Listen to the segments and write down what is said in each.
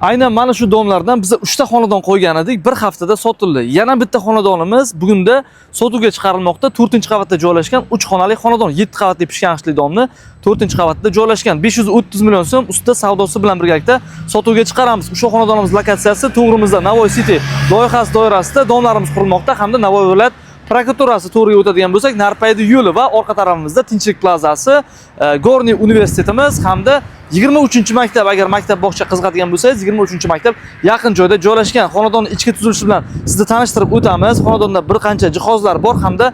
Aynan mana shu domlardan biz 3 ta xonadon qo'ygan edik, bir haftada sotildi. Yana bitta xonadonimiz bugunda sotuvga chiqarilmoqda. 4-qavatda joylashgan 3 xonali xonadon, 7 qavatli pishgan g'ishtli domni 4-qavatda joylashgan. 530 million so'm ustida savdosi bilan birgalikda sotuvga chiqaramiz. O'sha xonadonimiz lokatsiyasi to'g'rimizda Navoiy City loyihasi doirasida domlarimiz qurilmoqda hamda Navoiy viloyat prokuraturasi to'g'riga o'tadigan bo'lsak, Narpaydi yo'li va orqa tarafimizda Tinchlik plazasi, Gorniy universitetimiz hamda 23-maktab, agar maktab bog'cha qiziqadigan bo'lsangiz, 23-maktab yaqin joyda joylashgan. Xonadon ichki tuzilishi bilan sizni tanishtirib o'tamiz. Xonadonda bir qancha jihozlar bor hamda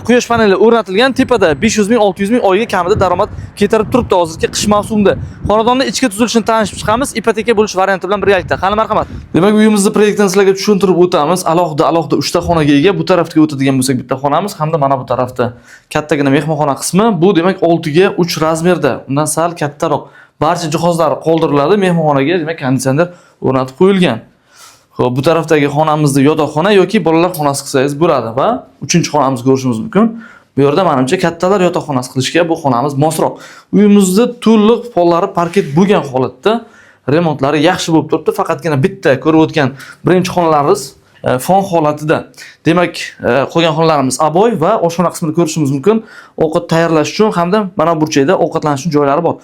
quyosh paneli o'rnatilgan. Tepada 500 ming, 600 ming oyga kamida daromad keltirib turibdi hozirgi qish mavsumida. Xonadonni ichki tuzilishini tanishib chiqamiz, ipoteka bo'lish varianti bilan birgalikda. Qani, marhamat. Demak, uyimizni proyektini sizlarga tushuntirib o'tamiz. Alohida alohida 3 ta xonaga ega. Bu tarafga o'tadigan bo'lsak, bitta xonamiz hamda mana bu tarafda kattagina mehmonxona qismi. Bu demak 6 ga 3 razmerda, undan sal kattaroq. Barcha jihozlar qoldiriladi. Mehmonxonaga demak konditsioner o'rnatib qo'yilgan. Xo'p, bu tarafdagi xonamizda yotoqxona yoki bolalar xonasi qilsangiz bo'ladi va 3-xonamizni ko'rishimiz mumkin. Bu yerda menimcha kattalar yotoqxonasi qilishga bu xonamiz mosroq. Uyimizda to'liq pollari parket bo'lgan holatda, remontlari yaxshi bo'lib turibdi. Faqatgina bitta ko'rib o'tgan birinchi xonalarimiz fon holatida. Demak, qolgan xonalarimiz обой va oshxona qismini ko'rishimiz mumkin. Ovqat tayyorlash uchun hamda mana bu burchakda ovqatlanish uchun joylari bor.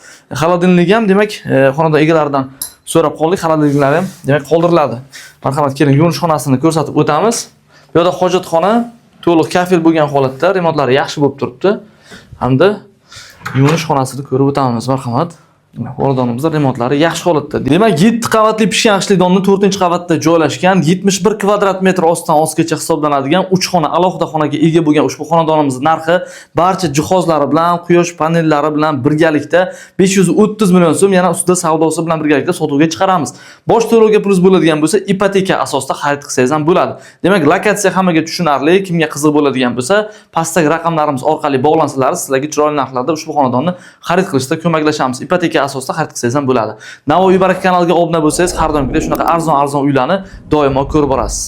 Холодильник ham demak, xonadon egalaridan so'rab qoldik, холодильник lari ham demak qoldiriladi. Marhamat, keling, yuvinish xonasini ko'rsatib o'tamiz. Bu yerda hojatxona to'liq kafel bo'lgan holatda, remontlari yaxshi bo'lib turibdi. Hamda yuvinish xonasini ko'rib o'tamiz. Marhamat. Xonadonimizda remontlari yaxshi holatda. Demak, 7 qavatli pishgan g'ishtli domni 4-qavatda joylashgan, 71 kvadrat metr ostdan ostgacha hisoblanadigan 3 xona alohida xonaga ega bo'lgan ushbu xonadonimiz narxi barcha jihozlari bilan, quyosh panellari bilan birgalikda 530 million so'm, yana ustida savdosi bilan birgalikda sotuvga chiqaramiz. Bosh to'lovga plyus bo'ladigan bo'lsa, ipoteka asosida xarid qilsangiz ham bo'ladi. Demak, lokatsiya hammaga tushunarli, kimga qiziq bo'ladigan bo'lsa, pastdagi raqamlarimiz orqali bog'lansalar, sizlarga chiroyli narxlarda ushbu xonadonni xarid qilishda ko'maklashamiz. Ipoteka asosida xarid qilsangiz ham bo'ladi. Navoiy Baraka kanaliga obuna bo'lsangiz, har doimgidek shunaqa arzon-arzon uylarni doimo ko'rib borasiz.